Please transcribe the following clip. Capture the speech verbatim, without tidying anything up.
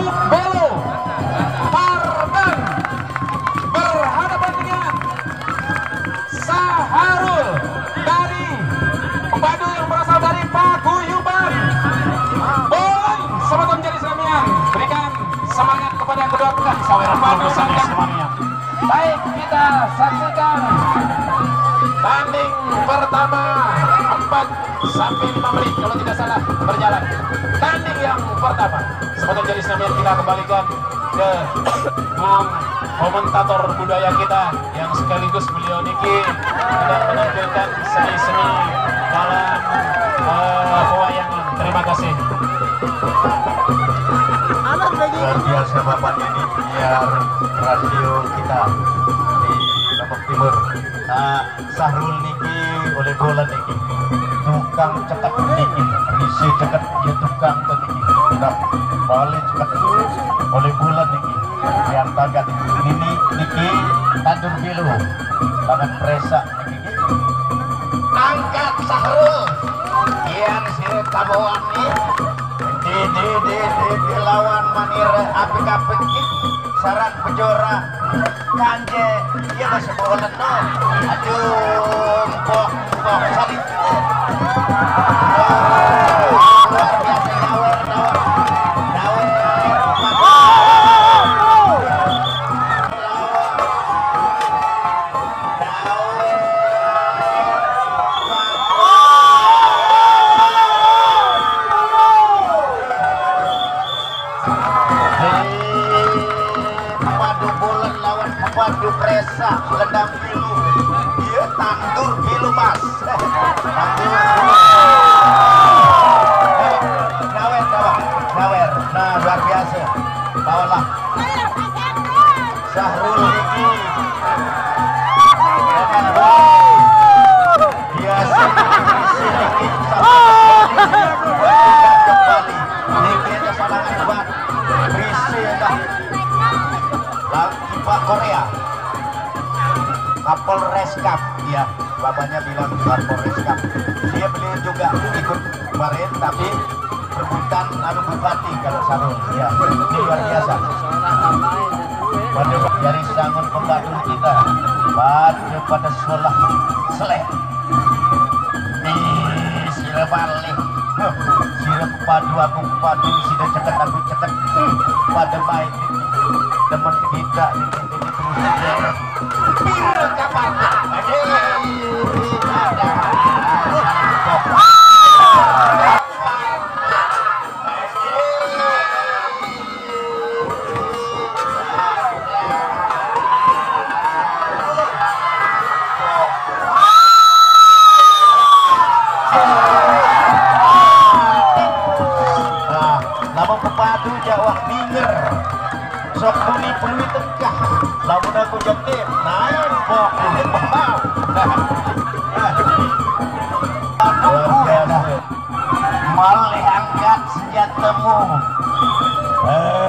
Belo Parban berhadapan dengan Saharul dari Padu yang berasal dari Paguyuban. Boleh, semeton jadi samian, berikan semangat kepada yang kedua. Bukan saweran, Padu dan semuanya. Baik, kita saksikan tanding pertama, empat sampai lima menit kalau tidak salah berjalan. Tanding yang pertama, semeton jadi samian, kita kembalikan ke Mang komentator budaya kita yang sekaligus beliau niki sedang menampilkan seni-seni dalam, eh, pewayangan. Terima kasih. Luar biasa Bapak ini biar rasio kita di Lombok Timur. Nah, Sahrul niki oleh bola niki. Tukang ceket niki, risi ceket ya tukang to niki. Nah, balik ceket oleh bola niki. Yang tagat ini niki tandur pilu. Tangan presa niki. Angkat Sahrul. Yang si taboan nih. Di, di, di, di, di lawan manir apik-apik nih. Sarang pejora kanje, iya, masih bola no. Aduh, empok, empok, sorry. Luar biasa, nyawer, nyawer. Nyawer. Padu bulan lawan padu presa, lendang pilu. Dia tandur pilu mas. Tandur pilu. Nyawer, nyawer, nyawer. Nah, luar biasa. Bawalah. Sahrul niki. Dia sedikit sampai kembali. Niki ada salangan buat. Berisi dah. Lagi Pak Korea. Kapolres Cup, ya. Bapaknya bilang Kapolres Cup. Dia beliau juga ikut kemarin, tapi rebutan anu bupati kalau Sahrul. Ya, ini luar biasa. Pada dari sangun pembantu kita, pada pada sekolah seleh. Nih, sira balik. Huh, sira padu aku padu, sira ceket aku ceket. Hmm, pada baik. Demen kita ini, ini terus. Pira kapan? Aduh, ada. Nah, lamun pepadu jawah minger. Sok muni peluit tengkah. Lamun aku jetim, naik kok kulit bembang. Luar biasa. Malih angkat senjatamu. Eh,